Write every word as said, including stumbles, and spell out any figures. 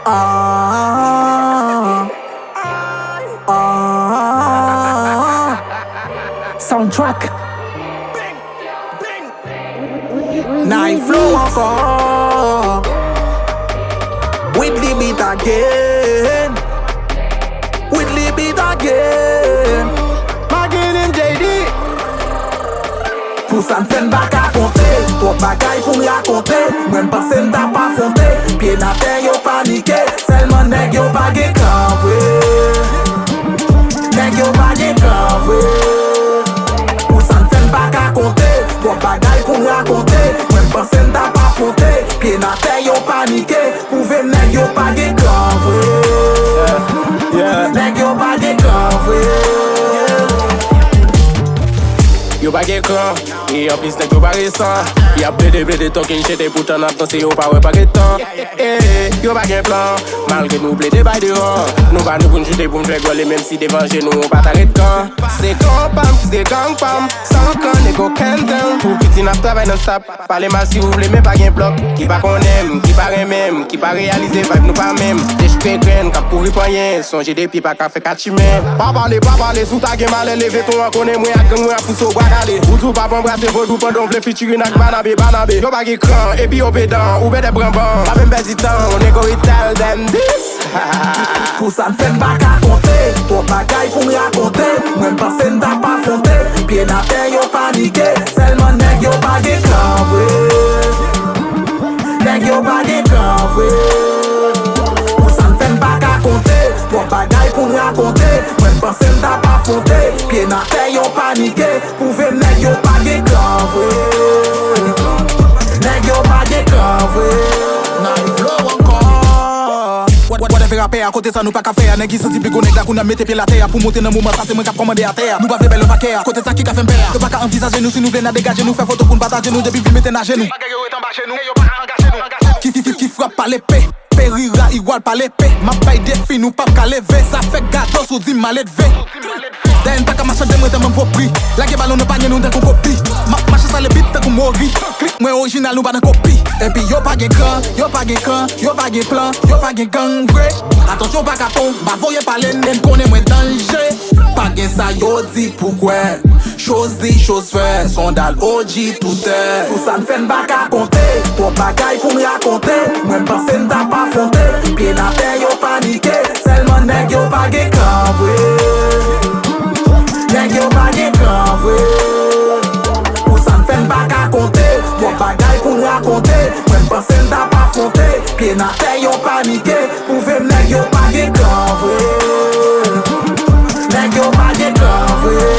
Ah, ah, ah. Soundtrack. Night Flow ankò. With the beat again. With the beat again. Magin and J D. Pou sa n fè n pa ka konte, twòp bagay pou n rakonte. Mwen m panse n t ap afwonte, pye n atè yo panike. Sèlman nèg yo pa gen kan vre. Nèg yo pa gen kan vre. Pou sa n fè n pa ka konte, twòp bagay pou n rakonte. Mwen m panse n t ap afwonte, pye n atè yo panike. Pwouve nèg yo pa gen kan vre. Yeah, yeah. Nèg yo pa gen kan vre. Yo pa gen kran, e anplis nèg yo pa resan. Y ap plede, plede talking shit, epoutan n ap danse, yo pa wè pa gen tan. Eh, yo pa gen plan, malgre nou plede bay devan. Nou pa nou pou n choute, pou n fè gòl, e menm si devan je nou, nou pa ta ret kan. Se klan pa m ki se gang pa m, san kran, nèg okenn gang. Pou piti n ap travay nan stop. Pale mal si ou vle, men pa gen blòk. Ki pa konnen m, ki pa renmen m, ki pa reyalize vibe nou pa menm. Dechouke grenn, k ap kouri panyen, sonje depi pa ka fè kat chimen. Pa pale, pa pale, si w ta gen malè, leve ton an, konnen mwen ak gang mwen ap pouse w bra kale. Ou di w p ap anbrase vodou pandan w vle featuring ak Banabe, Banabe. Yo pa gen kran, epi yo pedan, ou bèdè pran ban. Pa menm pèdi tan, nèg yo tell them this. Pou sa n fè n pa ka konte, twòp bagay pou n rakonte. Mwen m panse n t ap afwonte, pye n atè yo panike. Sèlman nèg yo pa gen kran vre. Nèg yo pa gen kran vre. Pou sa n fè n pa ka konte, twòp bagay pou n rakonte. Mwen m panse n t ap afwonte, pye n atè yo panike. Pwouve m nèg yo pa gen kran vre. Nèg yo pa gen kran vre. Night Flow ankò. What, what, whatever rapè a, kote sa nou pa ka fè a. Nèg ki santi pi gwo nèg la kounye a mete pye l atè a. Pou monte nan moman sa, se mwen k ap kòmande atè a. Nou pa vle bay love a kè a. Kote sa ki ka fè m pè a. Yo pa ka anvizaje nou si nou vle n a degaje nou. Fè foto pou n pataje nou. Depi vin mete n ajenou. Bagay yo ret anba je nou. Yo pa ka angaje nou. Ki, ki, ki, ki frap pa lepe. Perira, Igual pa lepe. M ap bay defi, nou p ap ka leve. Sa fèk gado sou di m maledve. Dèyè n pa ka mache de mwen tanmen vo pri. Lage balon nan panye nou tankou kopi. M ap mache sale bit tankou mori. Klik mwen orijinal, nou pa nan kopi. Epi yo pa gen kran, yo pa gen kran, yo pa gen plan, yo pa gen gang vre. Atansyon pa kapon, m pa voye pale n, e n konnen mwen danje. Pa gen sa yo di pou kwè. Choz di, choz fè, sondal O G toutè. Pou sa n fè n pa ka konte, twòp bagay pou n rakonte. Mwen m panse n t ap afwonte, pye n atè yo panike. Sèlman nèg yo pa gen kran vre. Nèg yo pa gen kran vre. Pou sa n fè n pa ka konte, twòp bagay pou n rakonte. Mwen m panse n t ap afwonte, pye n atè yo panike. Pwouve m nèg yo pa gen kran vre. Nèg yo pa gen kran vre.